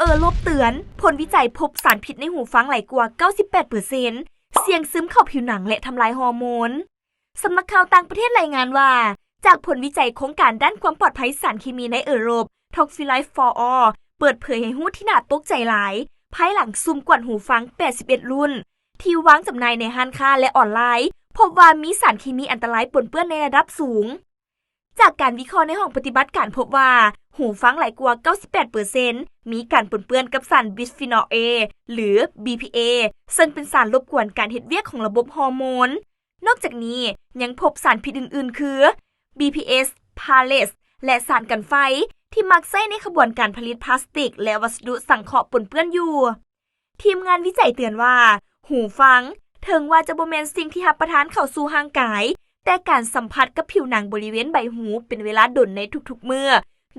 ເອີຣົບເຕືອນ, ຜົນວິໄຈພົບສານພິດໃນຫູຟັງຫຼາຍກວ່າເກົ້າສິບແປດເປີເຊັນ, ສ່ຽງຊຶມເຂົ້າຜິວໜັງ ແລະ ທຳລາຍຮໍໂມນ. ສຳນັກຂ່າວຕ່າງປະເທດລາຍງານວ່າ, ຈາກຜົນວິໄຈໂຄງການດ້ານຄວາມປອດໄພສານເຄມີໃນເອີຣົບ Toxfree for All ເປີດເຜີຍໃຫ້ຮູ້ທີ່ໜ້າຕົກໃຈຫຼາຍ, ພາຍຫຼັງສຸ່ມກວດຫູຟັງແປດສິບເອັດລຸ້ນ ທີ່ວາງຈຳໜ່າຍໃນຮ້ານຄ້າ ແລະ ອອນລາຍ, ພົບວ່າມີສານເຄມີອັນຕະລາຍປົນເປື້ອນໃນລະດັບສູງ. ຈາກການວິເຄາະໃນຫ້ອງປະຕິບັດການພົບວ່າ ຫູຟັງຫຼາຍກວ່າເກົ້າສິບແປດເປີເຊັນ ມີການປົນເປື້ອນກັບສານບິສຟີນໍເອ ຫຼື ບີພີເອ ເຊິ່ງເປັນສານລົບກວນການເຮັດວຽກຂອງລະບົບຮໍໂມນ. ນອກຈາກນີ້ ຍັງພົບສານພິດອື່ນໆ ຄື ບີພີເອສ ພາເລດ ແລະ ສານກັນໄຟ ທີ່ມັກໃຊ້ໃນຂະບວນການຜະລິດພລາສຕິກ ແລະ ວັດສະດຸສັງເຄາະປົນເປື້ອນຢູ່. ທີມງານວິໄຈເຕືອນວ່າ ຫູຟັງ ເຖິງວ່າຈະບໍ່ແມ່ນສິ່ງທີ່ຮັບປະທານເຂົ້າສູ່ຮ່າງກາຍ, ແຕ່ການສຳຜັດກັບຜິວໜັງບໍລິເວນໃບຫູເປັນເວລາດົນໃນທຸກໆມື້,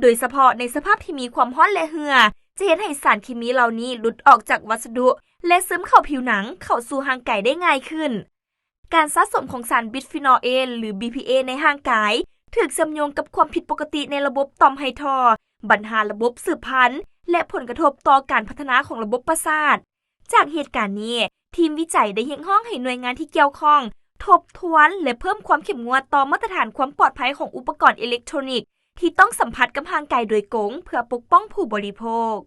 ໂດຍສະເພາະໃນສະພາບທີ່ມີຄວາມຮ້ອນ ແລະ ເຫື່ອ, ຈະເຮັດໃຫ້ສານເຄມີເຫຼົ່ານີ້ຫຼຸດອອກຈາກວັດສະດຸ ແລະ ຊຶມເຂົ້າຜິວໜັງ, ເຂົ້າສູ່ຮ່າງກາຍໄດ້ງ່າຍຂຶ້ນ. ການສະສົມຂອງສານບິສຟີນໍເອ ຫຼື ບີພີເອ ໃນຮ່າງກາຍ ຖືກເຊື່ອມໂຍງກັບຄວາມຜິດປົກກະຕິໃນລະບົບຕ່ອມໄຮທໍ່, ບັນຫາລະບົບສືບພັນ ແລະ ຜົນກະທົບຕໍ່ການພັດທະນາຂອງລະບົບປະສາດ. ຈາກເຫດການນີ້, ທີມວິໄຈໄດ້ຮຽກຮ້ອງໃຫ້ໜ່ວຍງານທີ່ກ່ຽວຂ້ອງທົບທວນ ແລະ ເພີ່ມຄວາມເຂັ້ມງວດຕໍ່ມາດຕະຖານຄວາມປອດໄພຂອງອຸປະກອນເອເລັກໂທຣນິກທີ່ຕ້ອງສຳຜັດກັບຮ່າງກາຍໂດຍກົງ ເພື່ອປົກປ້ອງຜູ້ບໍລິໂພກ.